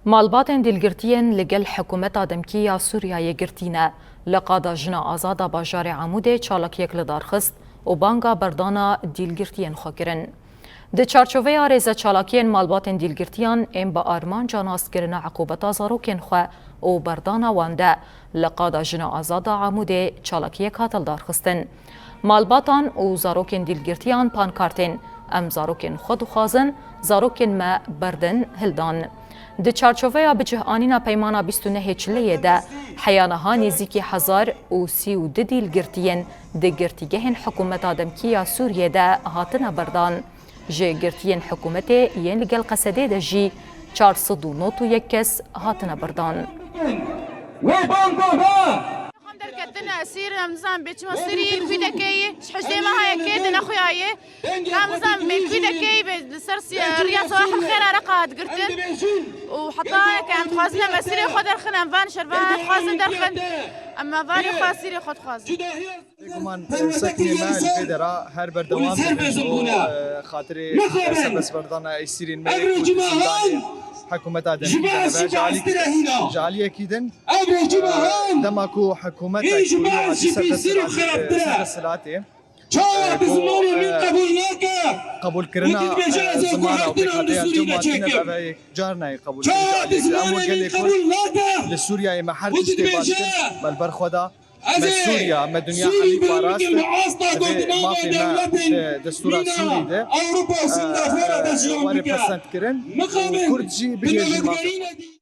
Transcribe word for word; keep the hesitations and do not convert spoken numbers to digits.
Malbatên dîlgirtiyên li gel hikûmeta demkî ya Sûriyeyê girtî ne. Li qada Jina Azad a bajarê Amûdê çalakiyek li dar xist û banga berdana dîlgirtiyên xwe kirin. Di çarçoveya rêzeçalakiyên malbatên dîlgirtiyan ên bi armanca naskirina eqûbeta zarokên xwe û berdana wan de, li qada Jina Azad a Amûdê çalakiyek hat lidarxistin. Malbatan û zarokên dîlgirtiyan pankartên "Em zarokên xwe dixwazin, zarokên me berdin" hildan. Di çarçoveya bicihanîna Peymana bîst û nehê Çileyê de, heya niha nêzîkî hezar û sî û du dîlgirtiyên di girtîgehên hikûmeta demkî ya Sûriyê de hatine berdan. Ji girtiyên hikûmetê yên li gel Qesedê de jî çar sed û nod û yek kes hatine berdan. Wê bang bang ha! Xwem derketin esîr, em nizan bê çima sirî, kûdekeyî, ji hejdê meha yekê di nexuya ye. Em nizan bê kûdekeyî bê li ser si-, riya Sewahil Xêr Areqa hat girtin. Û heta ke em dixwazin em esîrê xwe derxin, em van şervan dixwazin derxin. Em me vanê xwe esîrê xwe dixwazin. Bêguman, e, seknê me li vê dera her berdewam dibin û, e, xatirê serbestberdana esîrên me yê ku di zindanê hikûmeta demkî de dibe, ji alî-, ji aliyekî din, e, dema ku hikûmeta ku ya serbesthilatê, e, serbesthilatê, e, ku, e, qebûlkirina, e, zimana û pêkhateya cem hatine, ev ê carna yê qebûlkirin ji aliyê ku em wek gelê Kurd li Sûriyeyê me her tiştê baş kir, me li ber xwe da. Me Sûriya, me dinya hemî parast. Divê mafê me di destûra Sûrî de, e, were pesend kirin û Kurd jî bigihêjin mafê xwe.